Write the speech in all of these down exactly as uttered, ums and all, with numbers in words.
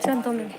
चल तो मैं।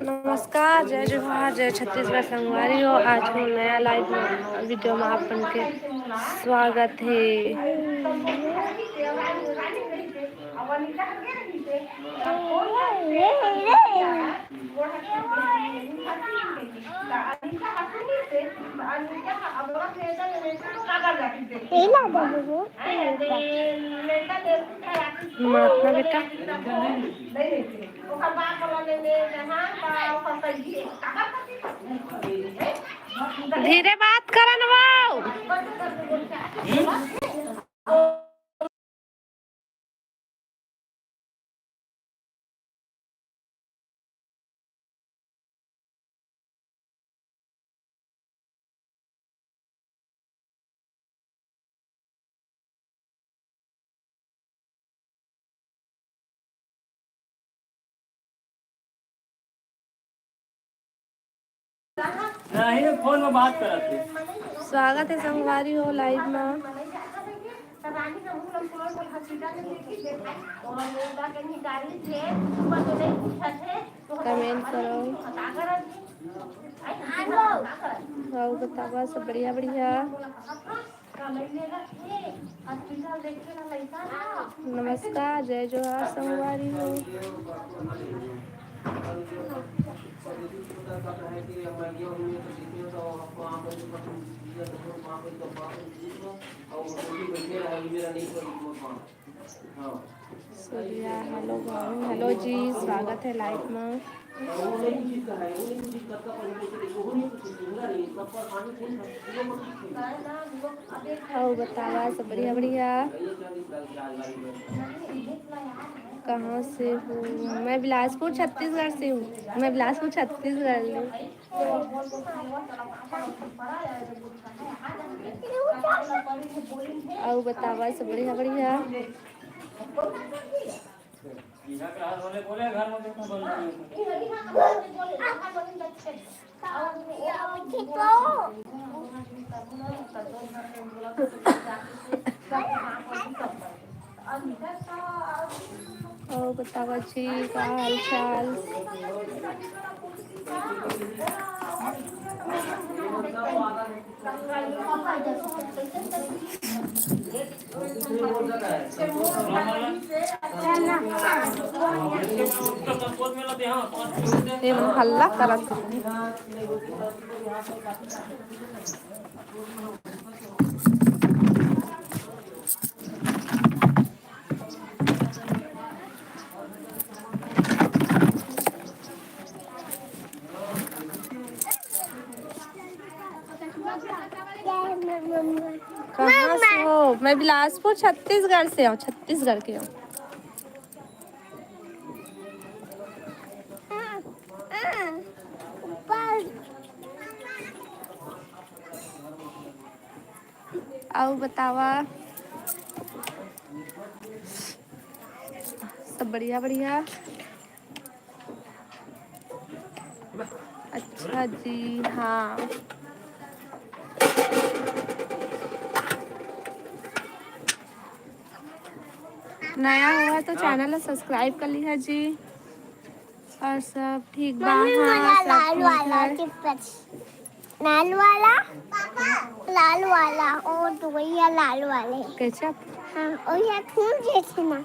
नमस्कार, जय जोहार, जय छत्तीसगढ़ संगवारी हो। आज हम नया लाइव में, वीडियो में आप मन के स्वागत हे। महात्मा बेटा। धीरे बात करन वो। नहीं, फोन में बात करत हे। स्वागत हे संगवारी हो लाइव में। कमेंट करो। अउ बतावा सब बढ़िया बढ़िया। नमस्कार, जय जोहार संगवारी हो। सूर्या, हेलो भानु, हेलो जी, स्वागत हे लाइव में। अउ बतावा सब बढ़िया बढ़िया। कहाँ से हो? मैं बिलासपुर छत्तीसगढ़ से हूँ। मैं बिलासपुर छत्तीसगढ़ ले। अउ बतावा सब बढ़िया बढ़िया। अउ बतावा जी, का हाल चाल? ये मन हल्ला करत हे। कहाँ से हो? मैं बिलासपुर, छत्तीसगढ़ से हूँ, छत्तीसगढ़ के हूँ। अउ बतावा, सब बढ़िया बढ़िया। अच्छा जी, हाँ। नया हुआ तो चैनल ला सब्सक्राइब कर लिहा जी। और सब ठीक बा? मम्मी, हाँ, मोला सब लाल ठीक वाला है। चिप्स। लाल वाला, लाल वाला, ओ दुवैया लाल वाले। केचप? हाँ, ओ ये फूल जैसे ना,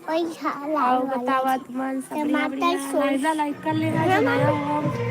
ओ ये लाल और वाला। बतावा तुमन सब टमाटर बढ़िया? सॉस। लाइव ला लाइक कर लेना, हाँ, जो नया मम्मी।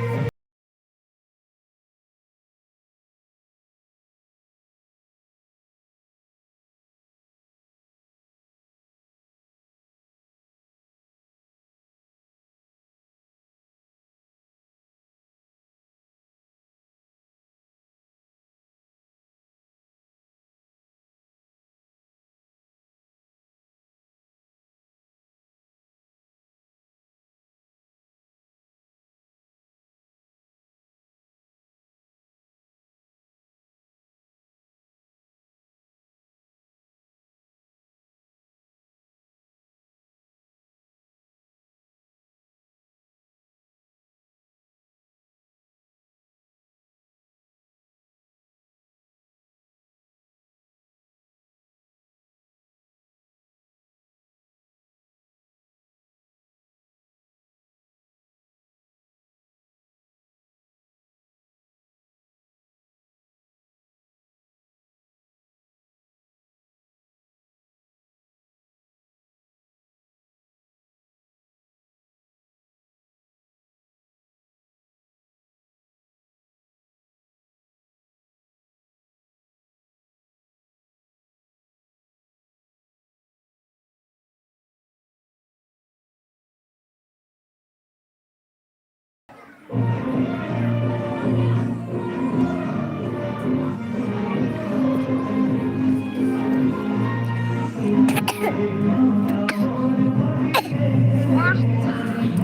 हुआ।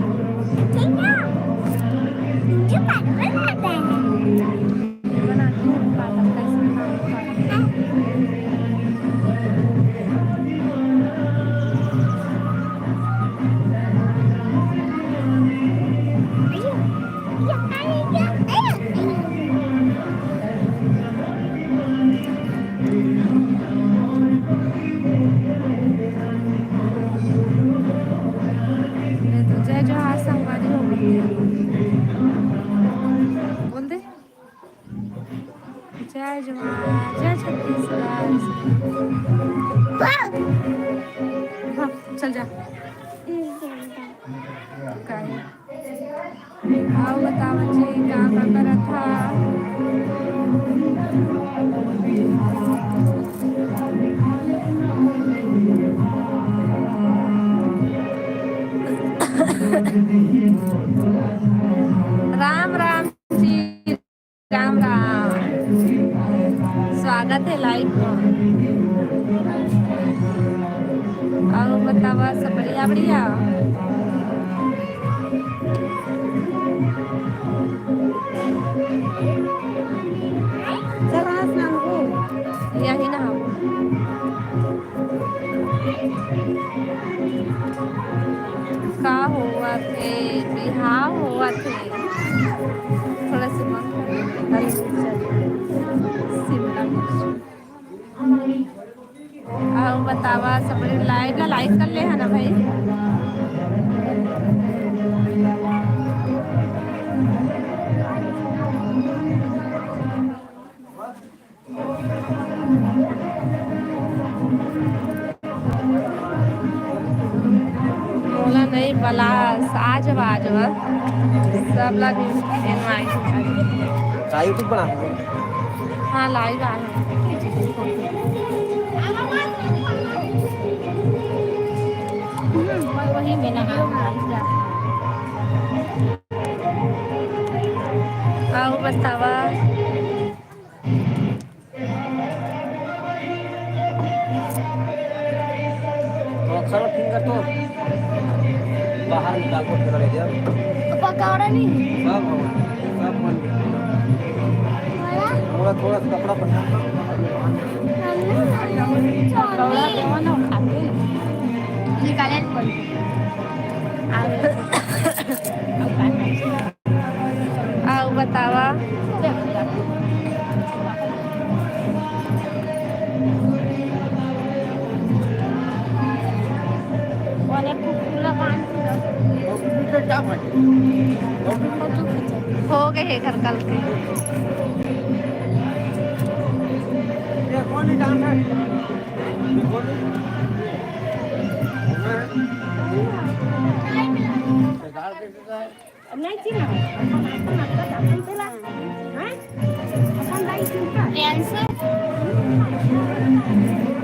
जय जोहार संगवारी हो। बोल दे। जय जोहार, जय छत्तीसगढ़। हाँ, चल जा। काय? अउ बतावा जी, का, का करत हा? राम राम जी। राम राम, स्वागत है लाइव में। अउ बतावा, सब बढ़िया, बढ़िया। चल, हाँ, स्नान को। यही ना हम। का होवत हे? बिहाव होवत हे। थोड़ा सा मन कर, शिमला मिर्च। अउ बतावा, सब लाइव ला लाइक कर ले है ना भाई। मोला नहीं बलास, आ जावा, आ जावा। सब ला भी invite कर। का YouTube बना? हाँ, लाइव आ रहा है। हम्म, वही में लगा। अउ बतावा। थोड़ा सा फिंगर तो बाहर निकाल के फेंक दे यार। पकौड़ा नहीं। सब हो, सब बन गया। थोड़ा, थोड़ा सा कपड़ा पहन। पकौड़ा कौन हो खाते? निकाले कौन? अउ बतावा। हो गए हे घर कल के। नहीं चिन्हा। अपन, अपन, अपन, अपन चला। हाँ? अपन दाई चिंता। प्रियांशु।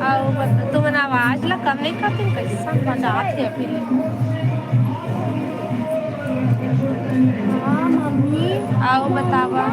अउ बत-, तुमन आवाज ला कम नहीं करते, कैसन मजा आथे अभी। हाँ, मम्मी। अउ बतावा।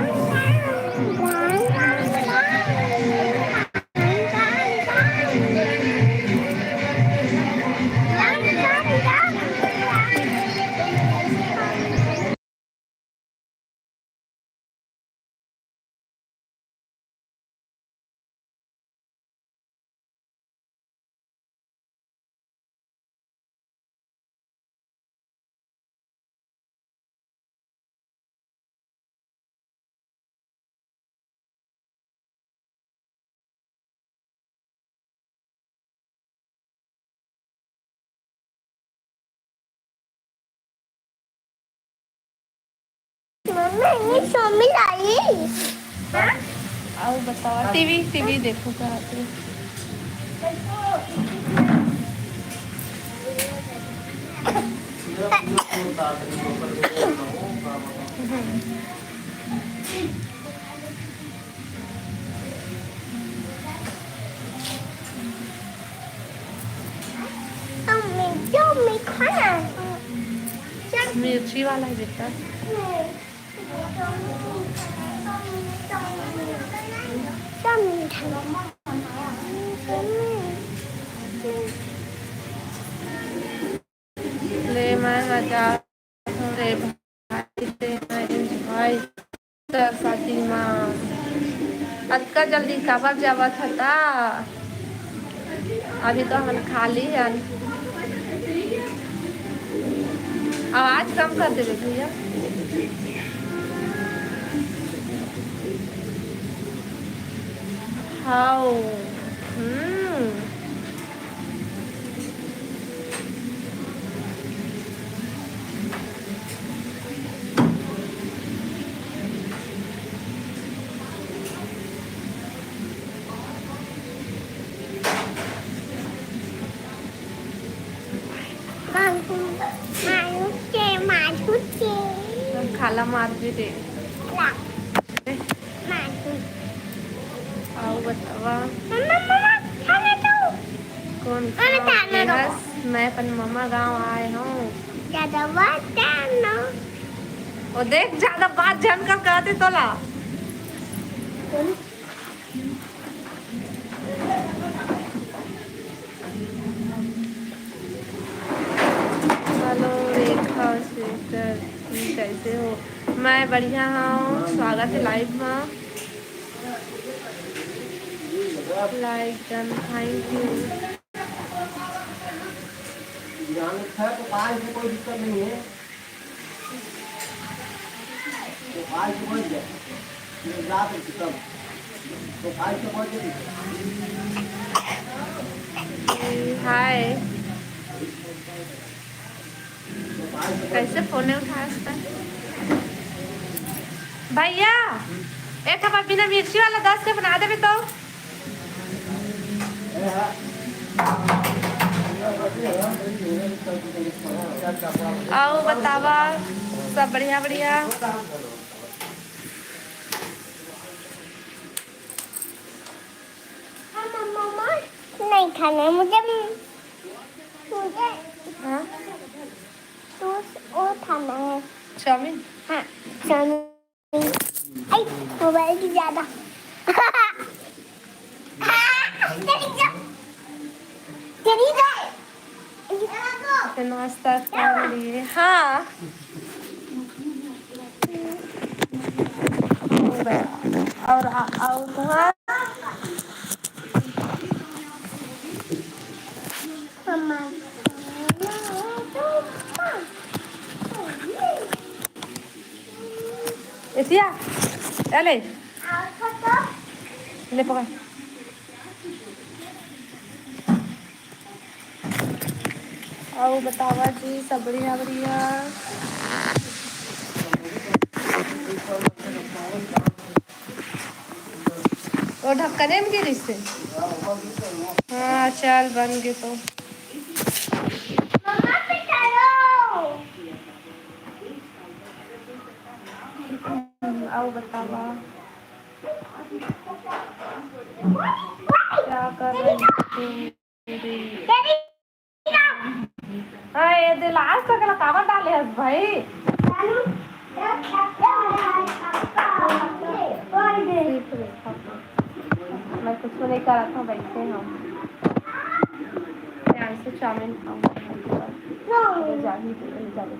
मम्मी, ये शॉमिल आई। हाँ? अउ बतावा, टीवी, टीवी देखो का आते। मिर्ची वाला है बेटा। ले मैं हजार रे भाई, ते मैं एंजॉय कर सकती माँ। अतका जल्दी काबर जावत हता? अभी तो हमन खाली हन। आवाज कम कर देवे भैया। हाउ। हम्म। मारू के, मारू के। हम खाला मार दे दे। ला। मारू। अउ बतावा। मम्मा, मम्मा, खाना दो। कौन मम्मा, खाना दो। मैं अपन मम्मा गाँव आए हूँ। दादा, बात करना। ओ देख, ज्यादा बात झन कर कहते तोला। कौन? हेलो रेखा स्वेटर, कैसे हो? मैं बढ़िया हूँ, स्वागत है लाइव में। लाइक डन, थैंक यू। हाय। कैसे फोन नहीं उठाया उसका? भैया, एक ठो बिना मिर्ची वाला दस के बना देबे तो। अउ बतावा, सब बढ़िया, बढ़िया? हाँ, मम्मा, नहीं खाना है मुझे, मुझे हाँ? तो वो खाना है। चाउमीन? हाँ, चाउमीन। आई, मोबाइल की ज्यादा। चली जा। चली जा। तो नाश्ता कर लिए। हाँ। और, और तुम्हारा? एसिया, ए ले। ले पकड़। अउ बतावा जी, सब बढ़िया, बढ़िया। वो ढक्कने में गिरिस हे। हाँ, चल, बन गे तो। अउ बतावा, क्या कर रही हो? हाँ, ये दे लास्ट तक ला काबर डाले हस भाई? मैं कुछ नहीं करत हूँ, बैठे हूँ। ध्यान से चाउमीन खाऊंगा। जाही तो नहीं जाने।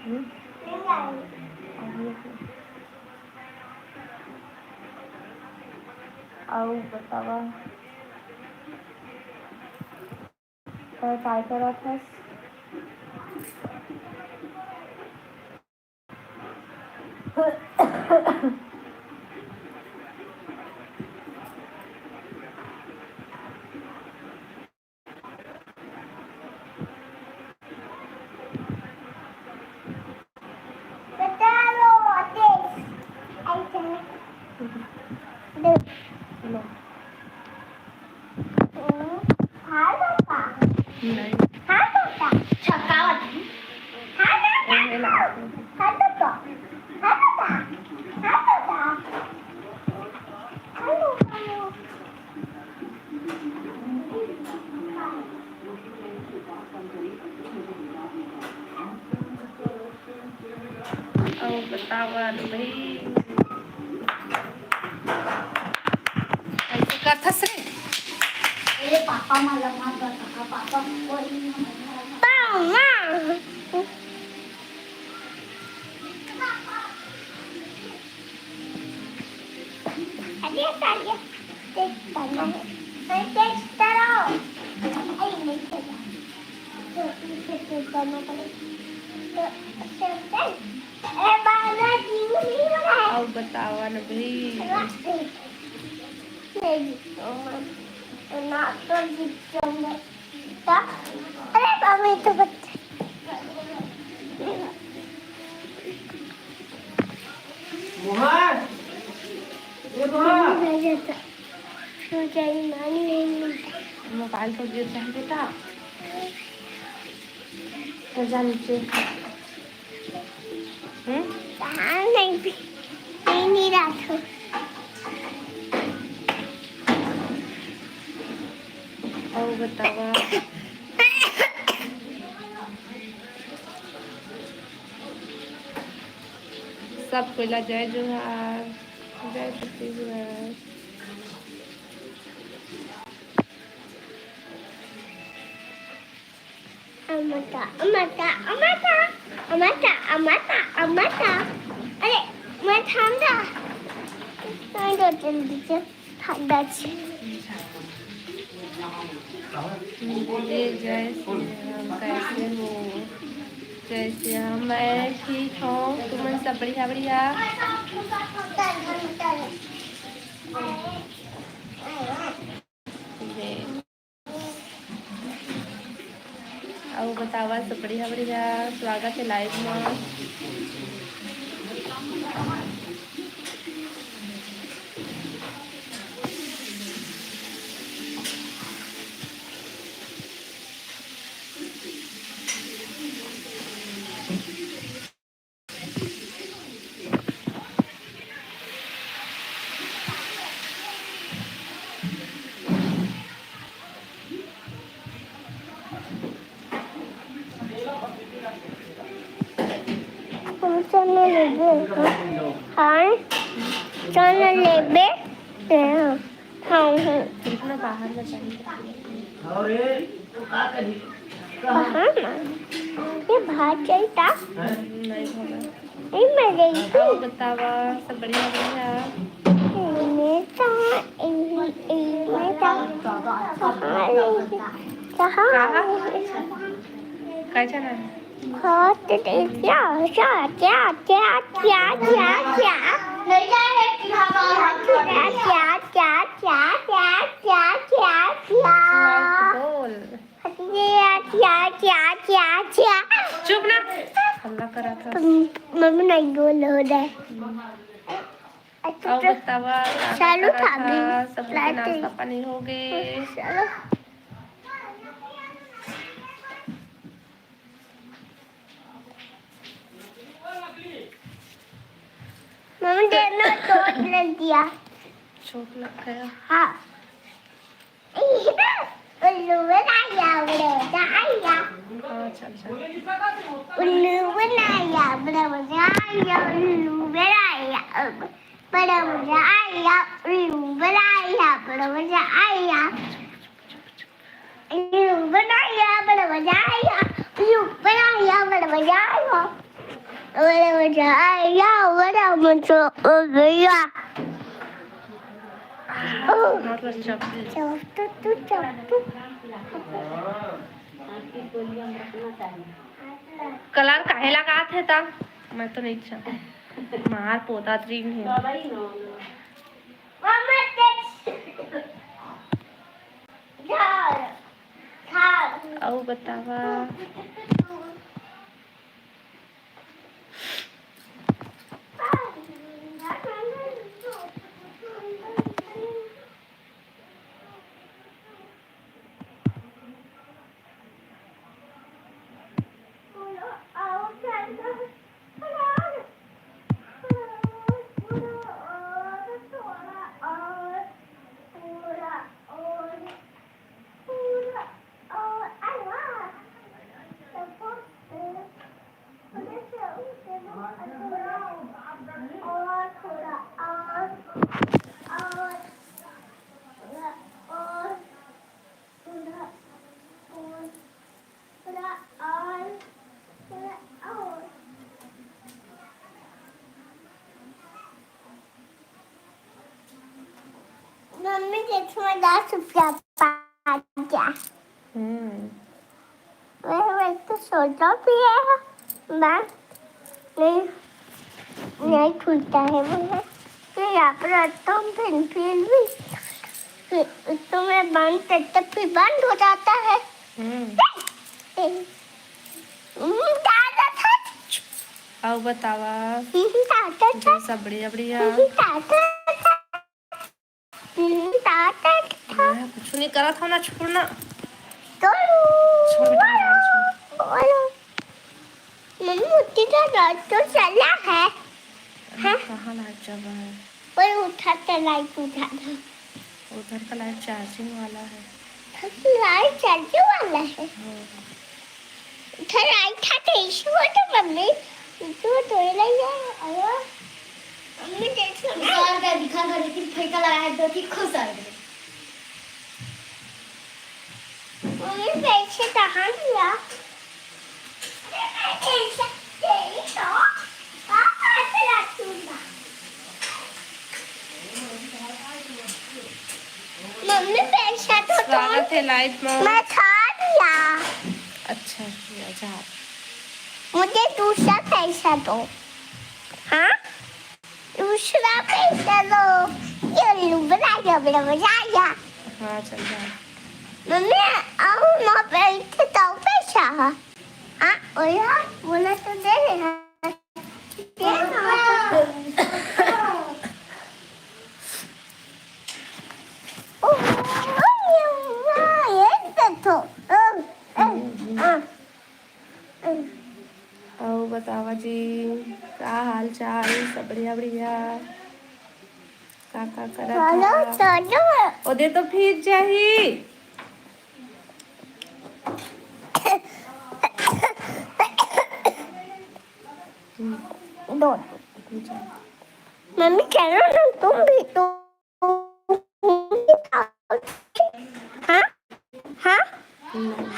हम्म? अउ बतावा, तैं काय करत हस? अउ बतावा न भाई, ऐसे कथस रे। ए पापा, मला मार बता, पापा, कोई नहीं। अरे साले, टेस्ट करना है। मैं टेस्ट करो। अरे, नहीं करना। तो इसे टेस्ट करना पड़ेगा। तो, तो, ए, बाबा, जीव नहीं हो रहा है। अउ बतावा न भाई। नहीं, नहीं, तो मैं, तो ना तो जीत जाऊंगा। अरे, बाबा, ये तो बच्चा। मोहन, ए मोहन। नहीं जाता। तो जाई, मानी नहीं मिलता। मोबाइल तो गिर जाए बेटा। तो जा नीचे। हम्म? कहाँ नहीं भी, नहीं, नहीं रहा था। अउ बतावा। सब कोई ला जय जोहार, जय छत्तीसगढ़। अमता, अमता, अमता, अमता, अमता, अमता। अरे, मैं थाम जा। मैं तो जल्दी से। ये जय श्री राम, कैसे हो? जय श्री राम, मैं ठीक हूँ, तुमन सब बढ़िया, बढ़िया? अउ बतावा, सब बढ़िया, बढ़िया? स्वागत है लाइव में। चना लेबे। हाँ, चना लेबे। हाँ, हाँ। कितना बाहर में चाहिए? अरे, तो का करी? कहाँ ना? ये भात चाहिए था? नहीं होगा। नहीं, मैं गई थी। बतावा, सब बढ़िया, बढ़िया। मैं तो, मैं तो, कहाँ? कहाँ? कहाँ? कैसा ना? हाँ, तो क्या, क्या, क्या, क्या, क्या, क्या, क्या? नहीं जा रहे कि हम और हम क्या, क्या, क्या, क्या, क्या, क्या, क्या, क्या? बोल। क्या, क्या, क्या, क्या, क्या? चुप ना, हल्ला करा था। मम्मी नहीं बोल हो रहा है। अच्छा, अउ तो बतावा, का चालू करत था अभी। हा? सबके लाइट नाश्ता पानी हो गे? चलो। मम्मी, देखना, चोट लग गया। चोट लग गया? हाँ। उल्लू बनाया, बड़ा मजा आया। हाँ, चल, चल। उल्लू बनाया, बड़ा मजा आया। उल्लू बनाया, बड़ा मजा आया। उल्लू बनाया, बड़ा मजा आया। उल्लू बनाया, बड़ा मजा आया। उल्लू बनाया, बड़ा मजा आया। बड़ा मजा आया, बड़ा मजा आ गया। चप्पू, चप्पू। कलर काहे लगात हे त? मैं तो नहीं जानती। मार पोता ड्रीम है। मम्मा, देख। झाड़, झाड़। अउ बतावा। मम्मी, देखो, मैं दस रुपया पा गया। हम्म। मैं, मैं तो सोचा भी है, मैं नहीं, नहीं खुलता है बोला। तो यहाँ पर आता हूँ, फिर, फिर भी, फिर तो मैं बंद करता, फिर बंद हो जाता है। हम्म। हम्म, दादा था। अउ बतावा। हम्म, दादा था। जैसा बढ़िया, बढ़िया। हम्म, दादा था। हम्म, दादा था। मैं कुछ नहीं करा था ना, छोड़ ना। तो छोड़ बेटा, छोड़। बोलो। मम्मी, उठी तो रात तो चला है। अरे, हाँ? कहाँ लाइट चल रहा है? कोई उठा तो लाइट उठा दो। उधर का लाइट चार्जिंग वाला है। लाइट चार्जिंग वाला है? हाँ। उधर लाइट था तो इशू हो तो मम्मी, इशू तो ही नहीं है। अरे, मम्मी, देखो। उतार के दिखा था, लेकिन फेंका लगा है, दो तीन खुश आ गए। मम्मी, पैसे कहाँ दिया? मम्मी, पैसा तो दो। स्वागत है लाइव में। मैं खा लिया। अच्छा किया, जा। मुझे दूसरा पैसा दो। हाँ? दूसरा पैसा दो। ये लो, बना गया, बड़ा मजा आ गया। हाँ, चल जा। मम्मी, आओ, मैं बैठ के दो पैसा। हाँ, और यहाँ बोला तो दे रहे हैं। दे ना। ओ, ओ, ये, ये देखो। ओ, ओ, हाँ। अउ बतावा जी, का हाल चाल? सब बढ़िया, बढ़िया। का, का करत चलो, हा? चलो। ओदे तो फिर जाही। दो। मम्मी, चलो ना, तुम भी, तुम हाँ? हाँ?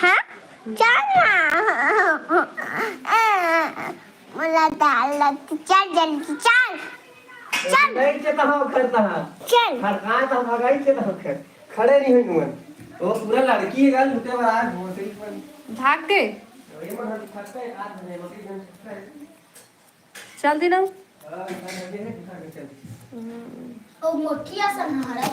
हाँ? चल ना। मोला दाल लगती, चल जल्दी, चल। चल। नहीं चेता हो करता है। चल। हर रात हम भगाई चेता हो कर। खड़े नहीं हुई हुआ। वो पूरा लड़की है, लुटे वाला है, भोसड़ी पर। भाग गए? चल दी ना। हम्म। ओ मोटिया सन हरा।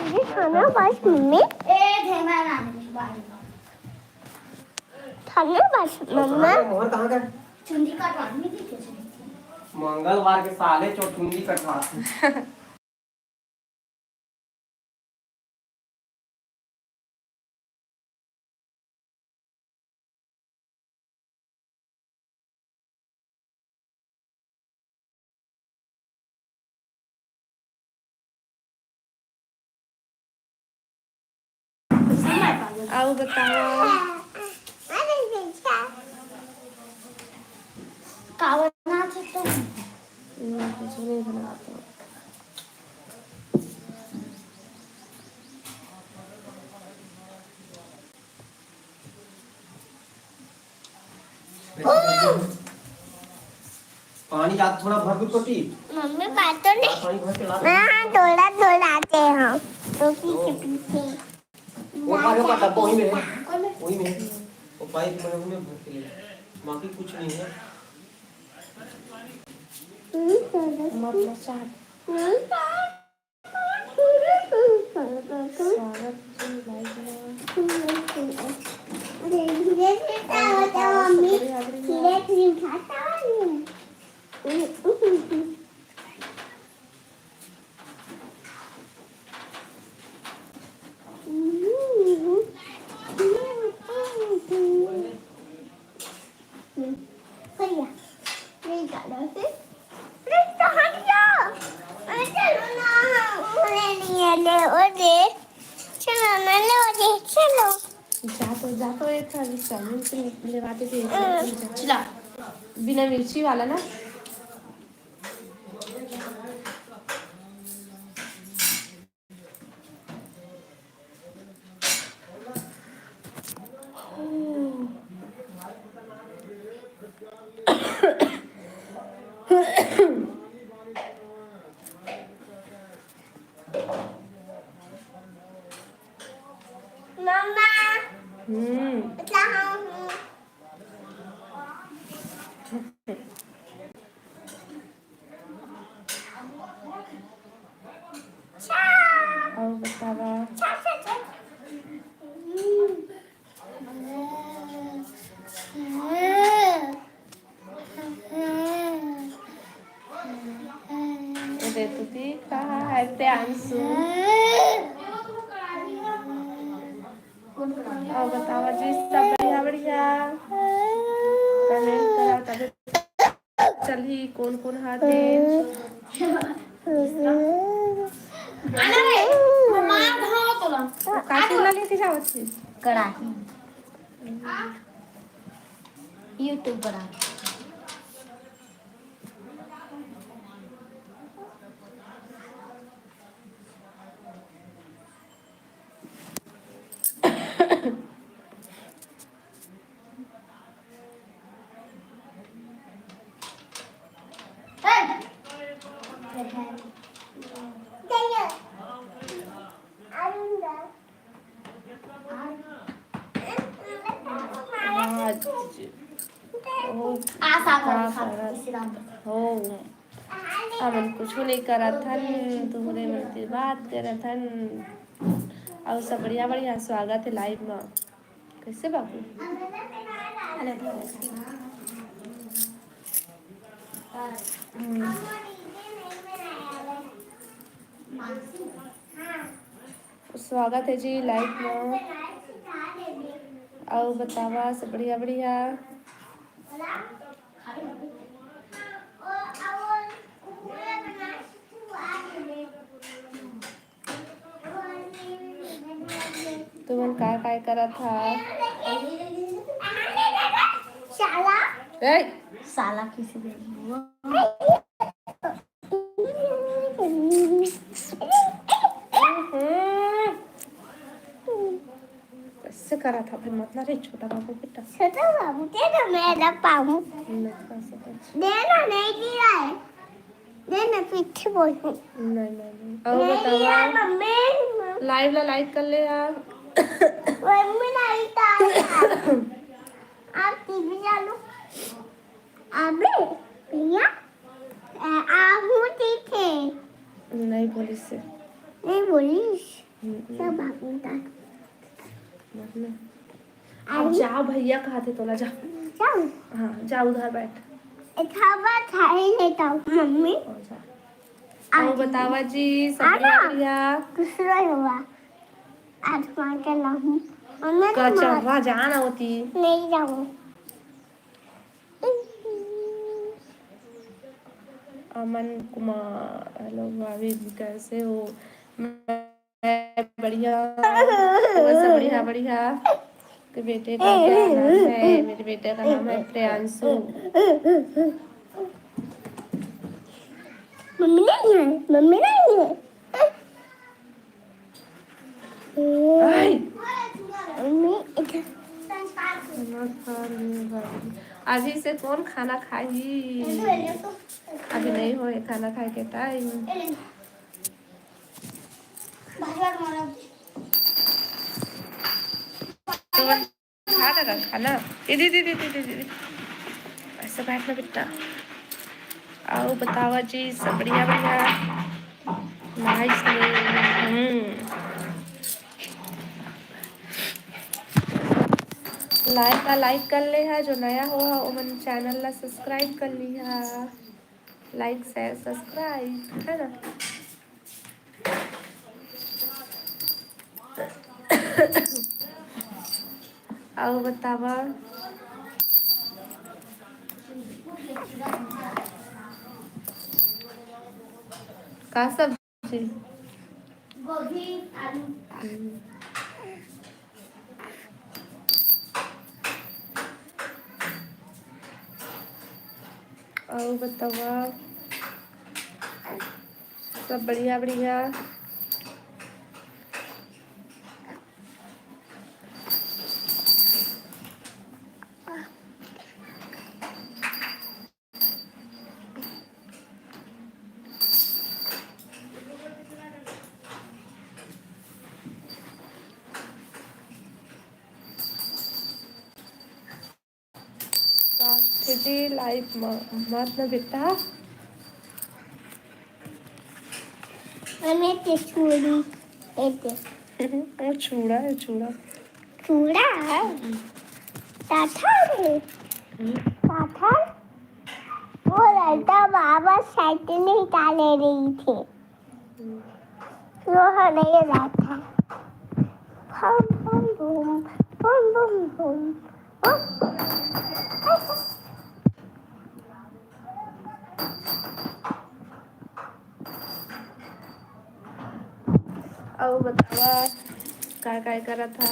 ये खाना बस मम्मी। ए, धीमा ना दे, बारी। खाना बस मम्मा। मोहर कहाँ का? चुंदी कटवा, नहीं दिखे चुंदी। मंगलवार के साले चो चुंदी कटवा। अउ बताओ। का बनात हे तुम? मैं कुछ नहीं बनाता। पानी ज्यादा थोड़ा भर दू छोटी। मम्मी, बात तो नहीं। पानी भर के ला। हाँ, थोड़ा थोड़ा आते हैं। तो पीछे पीछे। वो पानी का डब्बा वही में है। वही में है। वो पाइप में, वही में भर के ले। बाकी कुछ नहीं है। हम्म, थोड़ा मत नचा। हम्म। स्वागत है live में। धीरे धीरे से और खाओ, बताओ, मम्मी। शुक्रिया, शुक्रिया। धीरे धीरे खाता है। भैया, नहीं जाना है। अरे, तो हट जा। अरे, चलो ना, अरे, नहीं है, ले, ओ दे। चलो ना, ले, ओ दे, चलो। जा तो, जा तो, एक थाली चाउमीन से लेवाते थे, हम्म। चिला, बिना मिर्ची वाला ना। मम्मा। हम्म। अच्छा, हाँ, हम्म। अच्छा। अउ बतावा। अच्छा, अच्छा, अच्छा। हम्म। ए दे तो दिखा है प्यांशु। अउ बतावा जी, सब बढ़िया, बढ़िया। Comment करा तबे चलही कोन कोन हाथ हे। आना रे, मार धाओ तोला। वो काची ला लेके जावत हे? कड़ाही। YouTube बना। आज ओ, आशा का करत हो। हमन कुछू नइ करत हन, तुहरे मन के बात करत हन। अउ सब बढ़िया, बढ़िया स्वागत हे live म। कैसे बाबू? हम्म। स्वागत हे जी live म। अउ बतावा सब बढ़िया, बढ़िया। तुमन काय काय करत हा? साला। ए! साला किसी दे। हम्म। कैसे करत हा भाई, मत ना रे छोटा बाबू बेटा। छोटा बाबू, दे ना, मैं रख पाऊँ। मत कर सकत। दे ना, नहीं गिरा है। नहीं, मैं पीछे बोलूँ। नहीं, नहीं, नहीं। और नहीं बतावा। यार, मम्मी। Live ला like कर ले यार। मम्मी नहीं था। आप टीवी चालू। अबे, भैया, आ, आहू ठीक है। नहीं बोलिस से। नहीं बोलिस। हम्म। सब आप बता। मतलब। अब अरे। जा, भैया कहा थे तोला, जा। जाऊँ? हाँ, जा उधर बैठ। एक हवा था ही नहीं था, मम्मी। और जा। और बतावा जी, सब आना। बढ़िया, बढ़िया? दूसरा हुआ। आज मार के लाऊं। मम्मी तो मार। कचरवा जाना होती। नहीं जाऊँ। अमन कुमार, hello भाभी जी, कैसे हो? मैं बढ़िया, बस बढ़िया, बढ़िया। तो बेटे का क्या नाम है? मेरे बेटे का नाम है प्रियांशु। मम्मी नहीं है, मम्मी नहीं है। आई। मम्मी इधर। खाना खा ले भाभी। अभी से कौन खाना खाही? अभी नहीं होए खाना खाए के time। तो खा ले रखा ना। दीदी, दीदी, दीदी, दीदी। ऐसे बैठ ना बेटा। आओ बतावा जी, सब बढ़िया, बढ़िया। Nice। हम्म। Live ला like कर ले हा, जो नया हो हा, ओमन channel ला subscribe कर ली हा। Like, share, subscribe, है ना? अउ बतावा। का सब्जी? गोभी, आलू। हम्म। अउ बतावा, सब बढ़िया, बढ़िया। राष्ट्रीय लाइफ म मत न बेटा। हमें ते छुरी, एते। वो छुड़ा है, छुड़ा। छुड़ा? हम्म। ताथा रे। हम्म। ताथा? वो लड़का बाबा साइकिल नहीं डाले रही थी। हम्म। वो हमें ये बात है। Bomb, bomb, bomb, bomb, bomb, bomb. अउ बतावा, का, काय करत हा?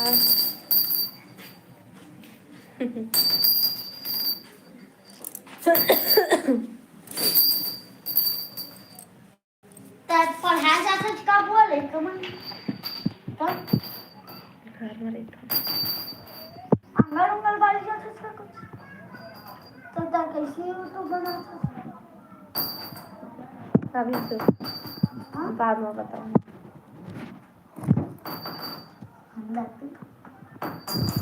त पढ़ाए जाथे त का बोले, कमन? तब? घर में रहता। आंगनबाड़ी जाथे त का कुछ? त ता कैसे YouTube बनाथे? अभी से। हाँ? बाद में बताऊँ।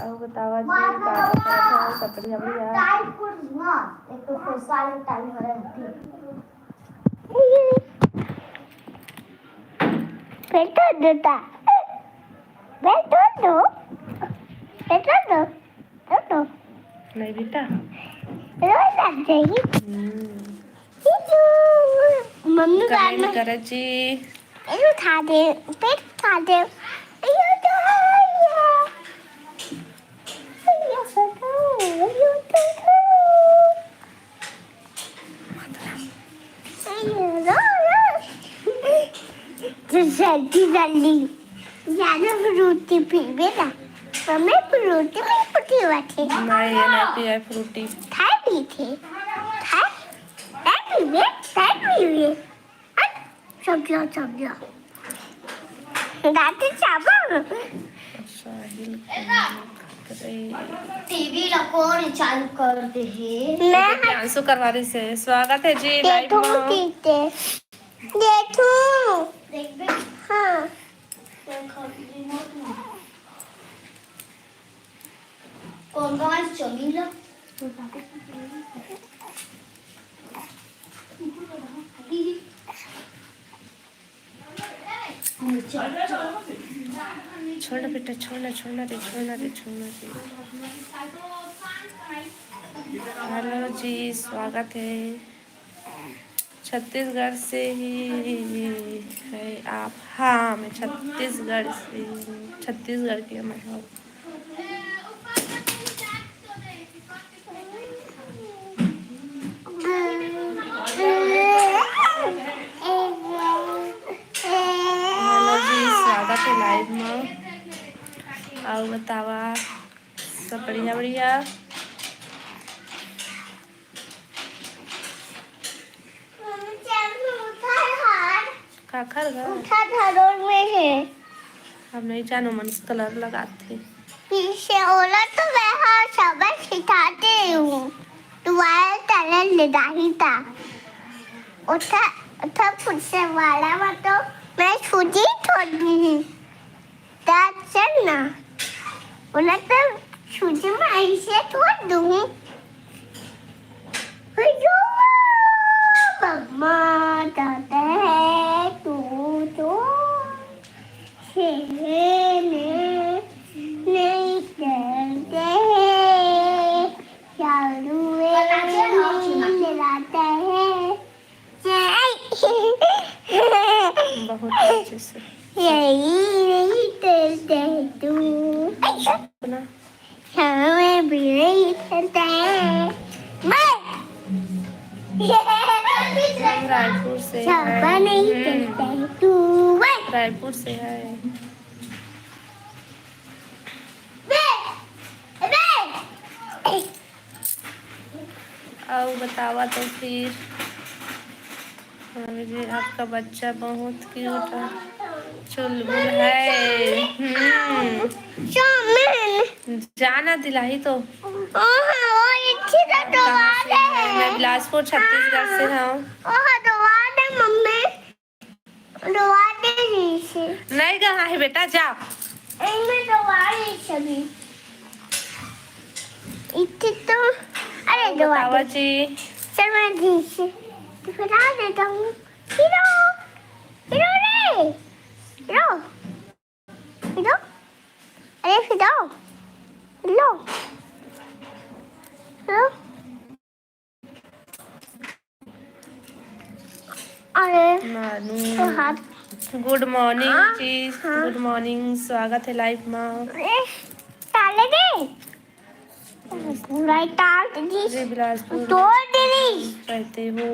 अउ बतावा जी, का का करत हव? सब बढ़िया, बढ़िया? टाइम कुछ ना, एक तो सारे टाइम रहती। बेटा, बेटा। बेटा, दो। बेटा, दो। दो, दो। नहीं बेटा। रोज आ जाएगी। हम्म। मम्मी बाद कमेंट में करा जी। पेट उठा दे, पेट उठा दे। ये तो है, ये। ये तो है, ये तो है। ये रो, रो। तो जल्दी, जल्दी। ज्यादा फ्रूटी पीबे ना। मम्मी फ्रूटी में कुटी बाटे। नहीं, ये नहीं पिया है फ्रूटी। थाई पी थे। थाई? थाई पीबे? थाई पीबे? हट, सब जाओ, सब जाओ। दादी चाबा। अच्छा है। टीवी ला कोन चालू कर दे हे? मैं प्रियांशु करवारी से स्वागत है जी। देखू लाइव में। देखू। देखबे? हाँ। कौन कौन चौमिन ला? छोड़ ना बेटा, छोड़ ना, छोड़ ना रे, छोड़ ना रे, छोड़ ना रे। हेलो जी, स्वागत है। छत्तीसगढ़ से ही है आप? हाँ, मैं छत्तीसगढ़ से हूँ, छत्तीसगढ़ की मैं हूँ। हेलो जी, स्वागत है लाइव में। अउ बतावा, सब बढ़िया बढ़िया? काखर घर? उठा धरोर में है। अब नहीं जानो, मन कलर लगाथे। पीछे ओला तो मैं हा सबक सिखाते हूँ। तुम्हारे कलर लगाही था। उठा, उठा फुटसे वाला में तो मैं छुट्टी छोड़ दी। ता चल ना। ओला तो छुट्टी में ऐसे छोड़ दूँ। यो मम्मा दादा है तू तो खेलने नहीं करते हैं। चालू में चलाते हैं। बहुत अच्छे से। यही नहीं करते हैं तू। अपना हाँ, मैं भी नहीं खेलता है। मैं हम रायपुर से हैं। नहीं खेलता है तू। मैं रायपुर से है। मैं, मैं। अउ बतावा तो फिर। हाँ जी, आपका बच्चा बहुत क्यूट है, चुलबुल है। हम्म। चाउमीन। जाना दिलाही तो। ओहो, वो इच्छी का कहाँ से है? मैं बिलासपुर, छत्तीसगढ़ से हूँ। ओहो, दवा दे मम्मी। दवा दे दीजिए। नहीं कहाँ है बेटा, जा। इनमें दवा दे सभी। इतने तो, अरे, दवा बतावा दे। जी। चल, मैं दीजिए। फिरा देता हूँ। फिरो। फिरो रे। फिरो। फिरो। अरे, फिरो। फिरो। फिरो। अरे, मानू। तो हाथ। गुड मॉर्निंग हाँ, जी। हाँ। गुड मॉर्निंग, स्वागत है लाइव में। ए, ताले दे। पूरा ही ताल दीस। अरे, बिलासपुर तोड़ दे दीस। रहते हो?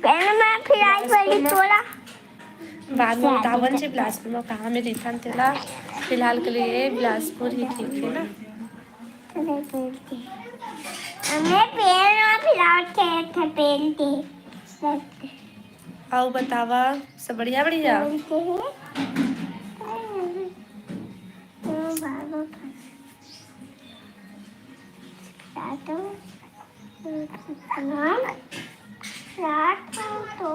पहले मैं फिर आई बिलासपुर पहले में। तोड़ा। बाद में बतावन जी, बिलासपुर में कहाँ में रिथन तेला। फिलहाल के लिए बिलासपुर ही ठीक है ना? हमें पेड़ में फिलहाल खेत है, पेड़ के। अउ बतावा, सब बढ़िया, बढ़िया? पेड़ के है। तो बाबा फंस-, रात में, रात में तो,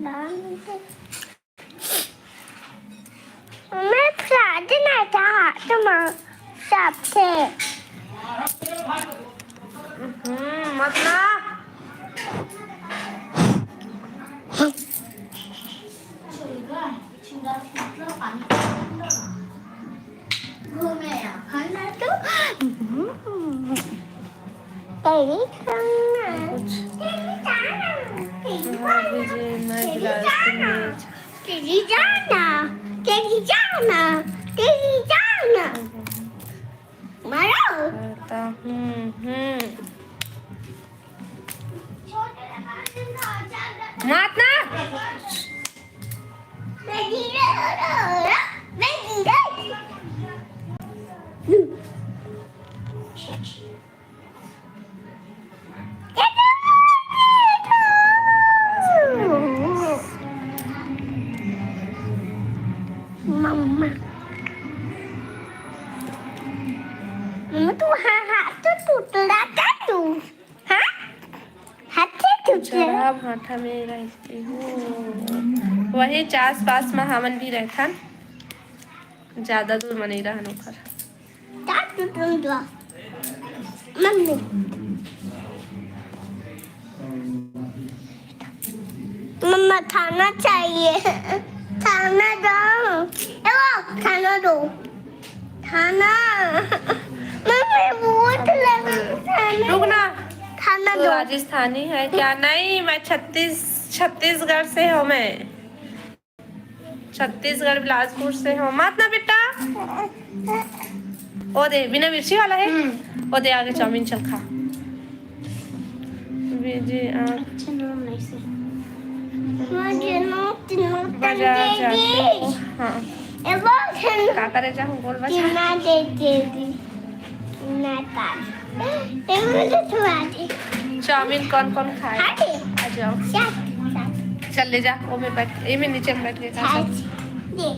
रात में तो मैं फ्राइडे नाइट हाथ में सबसे। हम्म, मत ना। घूमे आ, है ना तो? हम्म। तेरी खाना। कुछ। तेरी खाना। तेरी हाँ, खाना। अभी जो मैं तेरी गिलास के खाना। मेज तेरी जाना, तेरी जाना, तेरी जाना। मारो। करता हूँ, हम्म। मात ना। मैं धीरे हो रहा हूँ, मैं धीरे। मम्मा, मम्मा, तू हा-, हाथ तो टूट रहा था तू, हाँ? हाथ से टूट रहा। जरा भाठा में रहती हूँ, वही आसपास में हमन भी रहथन, ज्यादा दूर में नहीं रहन ओखर। का टूट रहा? मम्मी। मम्मा, थाना चाहिए। थाना दो। ए वो, थाना दो। थाना। मम्मी, भूत लगा, थाना रुक ना। दो। थाना तो दो। राजस्थानी है क्या? नहीं, मैं छत्तीस, छत्तीसगढ़ से हूँ मैं। छत्तीसगढ़ बिलासपुर से हो। मत ना बेटा। ओ दे, बिना मिर्ची वाला है। हम्म। ओ दे, आगे चाउमीन चल खा। बीजी आप अच्छा, नून नहीं से। मुझे नून, नून बाजार दे जाते दे। हो? हाँ। ए, बहुत है ना। का करे जा, बोल बस। कितना दे दे दी। मैं पास। ए, मुझे थोड़ा दे। चाउमीन कौन कौन खाए? हाँ दे। आ जाओ। साथ, साथ। चल ले जा, वो में बैठ, ये में नीचे में बैठ के खा। साथ। दे।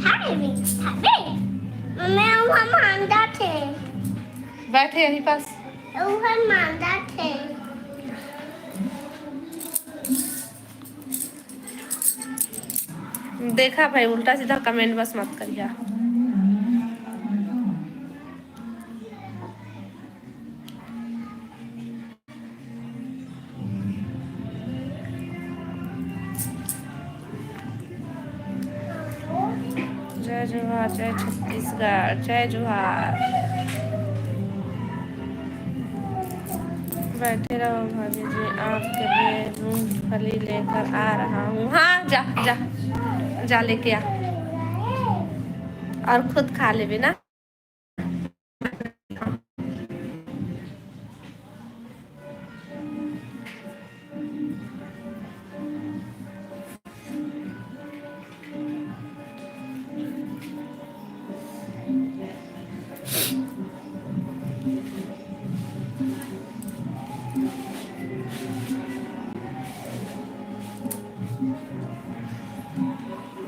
हाय, हाय। मैं वहाँ मांदा थे। बैठे यहीं पास। वहाँ मांदा थे। देखा भाई, उल्टा सीधा कमेंट बस मत करिया। जय जोहार, जय छत्तीसगढ़, जय जोहार। बैठे रहो भाभी जी, आपके लिए मूंगफली लेकर आ रहा हूँ। हाँ, जा, जा, जा लेके आ, और खुद खा लेबे ना।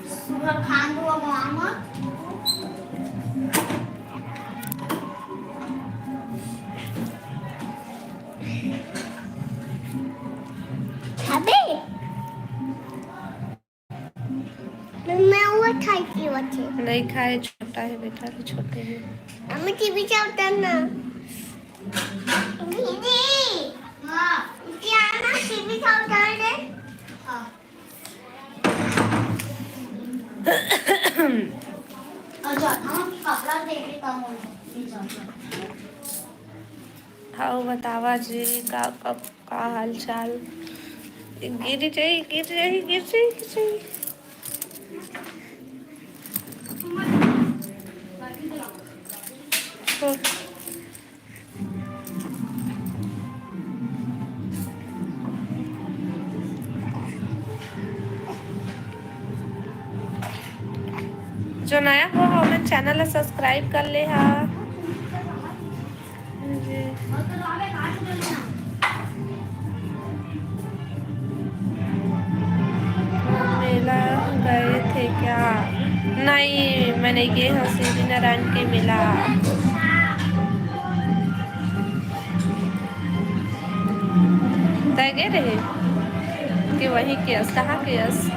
सुबह खान दो अब आमा। अबे, मैं वो खाई थी, वो थी। नहीं खाए, छोटा है बेटा, अभी छोटे हैं। हमें टीवी चलता ना। दीदी, हाँ। क्या ना टीवी चलता है? हाँ। अच्छा, हम कपड़ा दे देता हूँ। हाउ बतावा जी, का, का, का हाल चाल? गिर जाई, गिर जाई, गिर जाई, गिर जाई। तो जो नया हो, हमन चैनल ला सब्सक्राइब कर ले हा। जी। मेला गए थे क्या? नहीं, मैं नहीं गए हूँ शिवरीनारायण के मेला। तय गए रहे कि वहीं के अस, कहाँ के अस?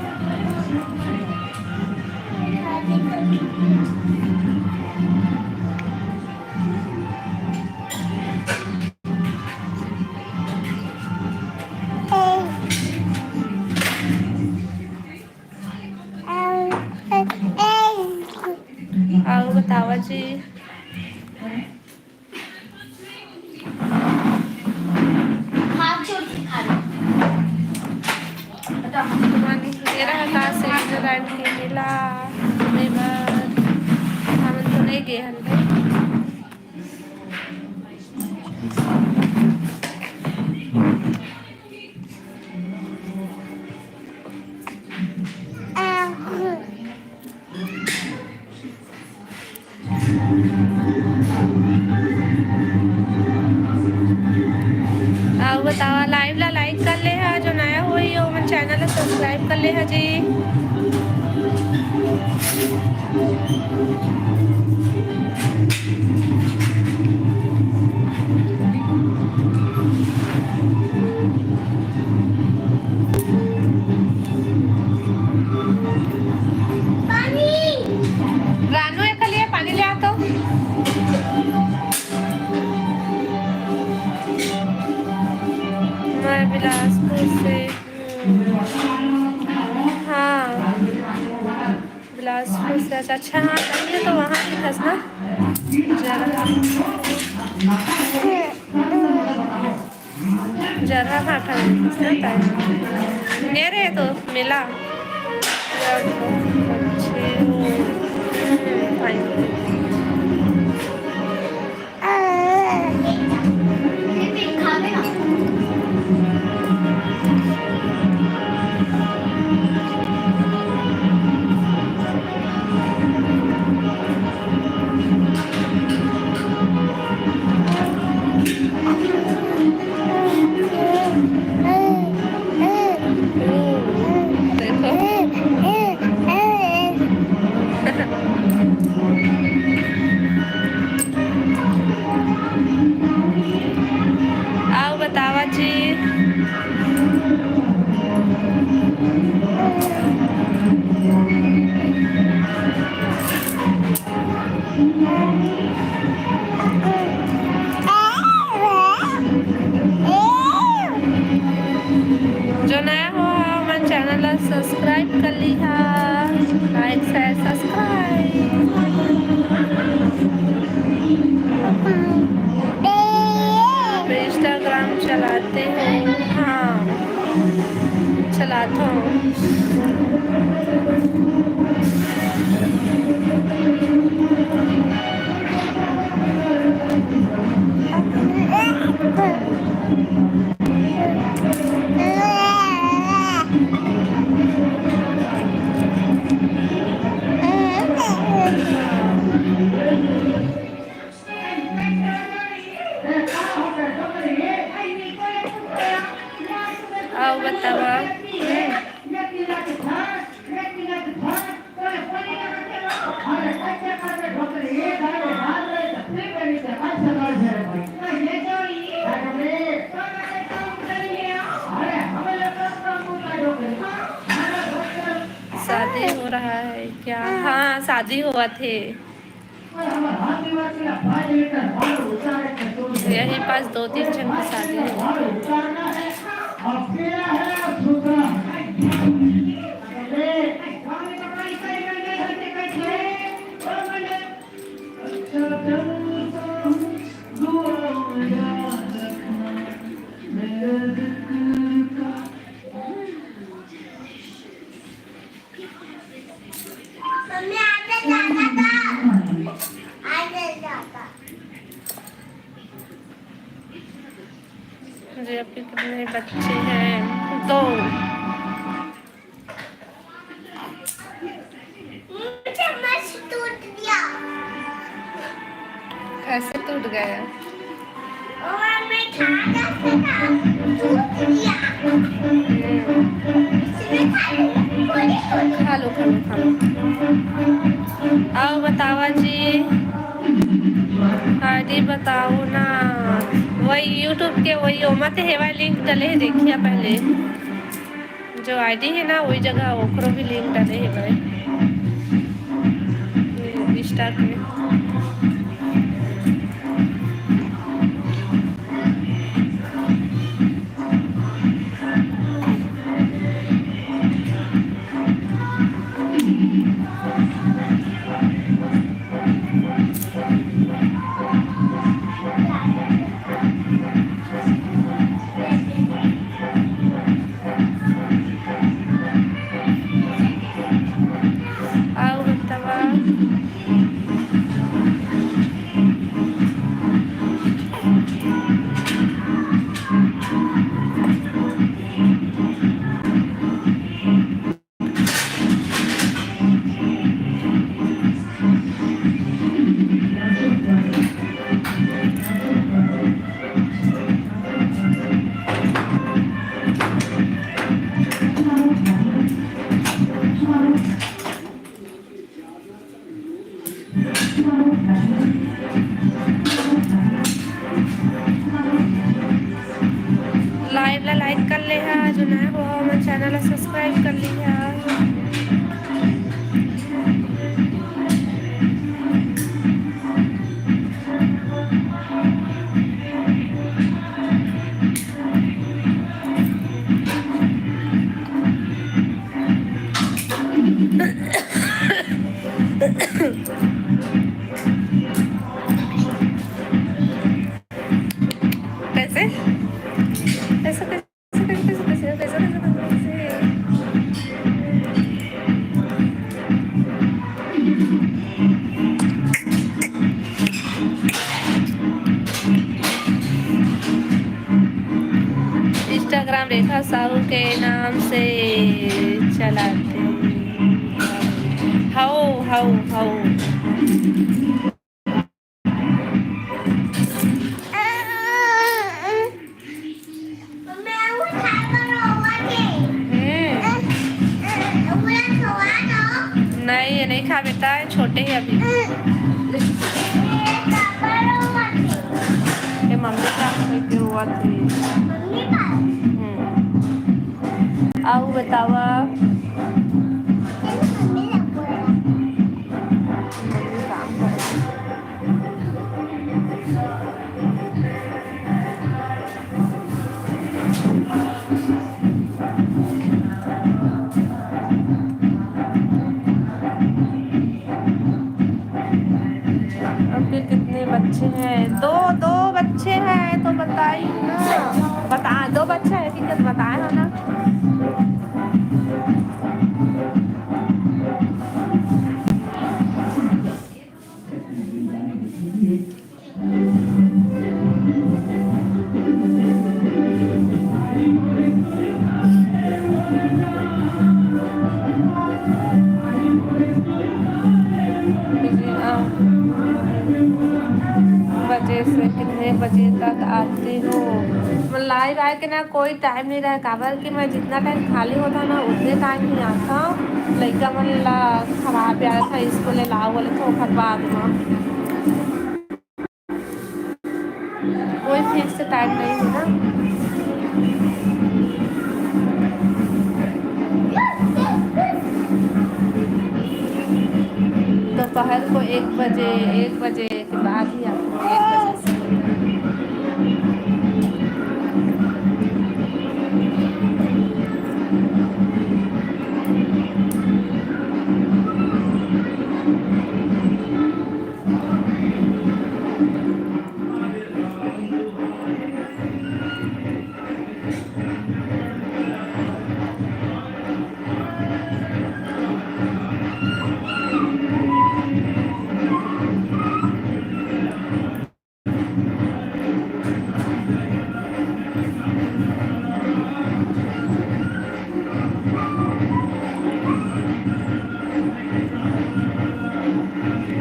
अउ बतावा जी। हाथ जोड़ के खा लो। हटाओ। हमन गे रहन का शिवरीनारायण के मेला घूमे बर, हमन तो नहीं गे हन भाई। अउ बतावा, लाइव ला लाइक कर ले हा, जो नया सब्सक्राइब कर ले हा जी। पानी। रानू, एकर लिए पानी ले आ तो। मैं बिलासपुर से हूँ। हाँ, बिलासपुर से। अच्छा, अच्छा, हाँ, तभी तो वहाँ की थस ना। जरा। जरा भाठा में घुसना time। ये रे तो मिला। जब अच्छे हो। हम्म, fine। देखो। अउ बतावा जी। जो नया हो, हमन channel ला subscribe कर लिहा, like, share, subscribe। आप Instagram चलाते हो? हाँ, चलाता हूँ। अउ बतावा। शादी हो रहा है क्या? हाँ, शादी होवत हे। यही पास दो तीन झन के शादी हे। मम्मी, आजा दादा का, आजा दादा। जी, आपके कितने बच्चे हैं? दो। चम्मच टूट गया। कैसे टूट गया? और मैं खा जा सका, टूट गया। इसमें खा लो, थोड़ी, थोड़ी। खा लो, खा लो, खा लो। अउ बतावा जी, ID बताओ ना। वही YouTube के, वही ओमा ते हेवय link डले हे, देखिया पहले। जो ID हे ना, वही जगह ओकरो भी link डले हे भाई, Insta के। अउ बतावा। हमर चैनल ला सब्सक्राइब कर लिहा। कैसे? कैसे, कैसे, कैसे, कैसे, कैसे, कैसे, कैसे? Instagram रेखा साहू के नाम से चलाते। हाओ, हाओ, हाओ। हम्म। नहीं, ये नहीं खा बेटा, ये छोटे ही अभी। ये मम्मी का करके हुआ थी। हम्म। आऊ बतावा। मम्मी काम कर। आपके कितने बच्चे हैं? दो, दो बच्चे हैं तो बताइए ना। बता, दो बच्चा है, ठीक है, तो बताए हो ना। बजे से कितने बजे तक आती हो? लाइव आए के ना कोई टाइम नहीं रहे, काबर कि मैं जितना टाइम खाली होता ना, उतने टाइम ही आता। लइका मन ला खवाए पियाए था, स्कूल ले लाओ बोले, तो ओकर बाद में कोई फिक्स टाइम नहीं है ना। दोपहर को एक बजे, एक बजे के बाद ही आपको एक बजे से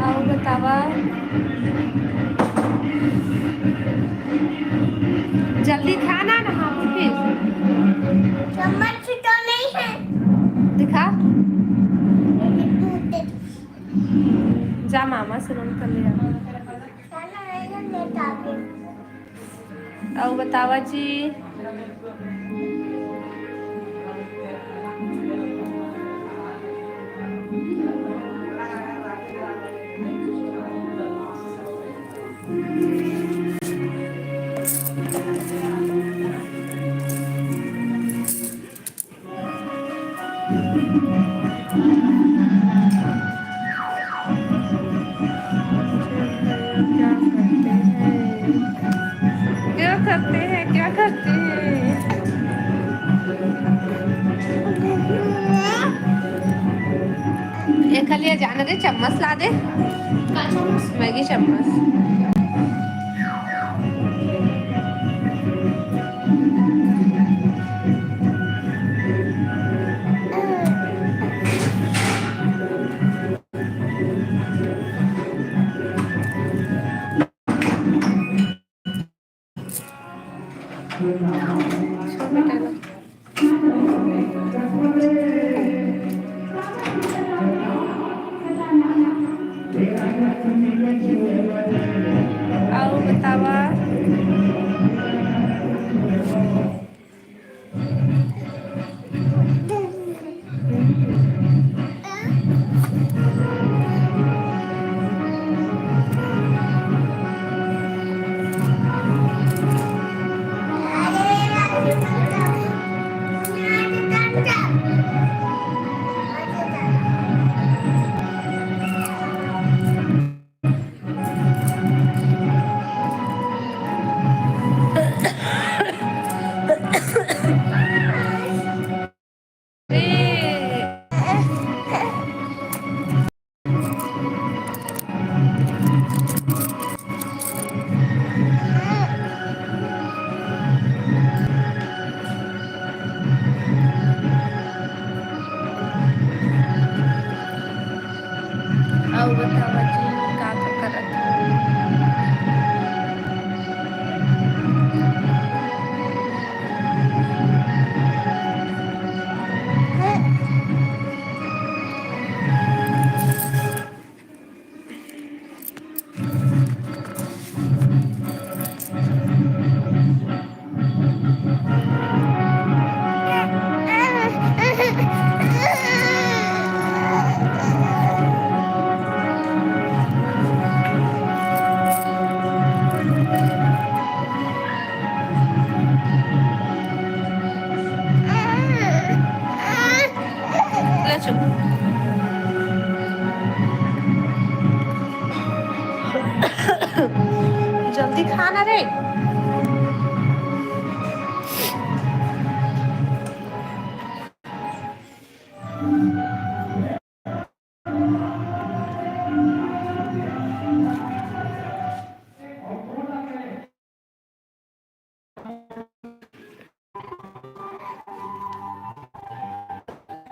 अउ बतावा, जल्दी खा ना, नहा फिर। चम्मच तो नहीं है। दिखा। दूध दे। जा मामा से रोल कर ले आ। अउ बतावा जी। क्या करते हैं, क्या करते हैं? ये खाली जाने दे, चम्मच ला दे। मैगी चम्मच।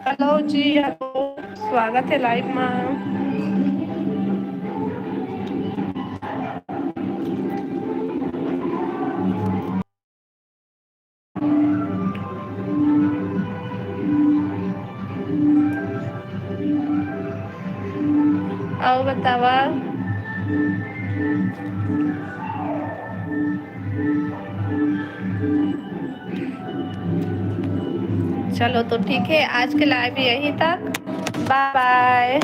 हेलो जी, हेलो, स्वागत है लाइव में। अउ बतावा। चलो तो ठीक है, आज के लाइव यहीं तक। बाय बाय।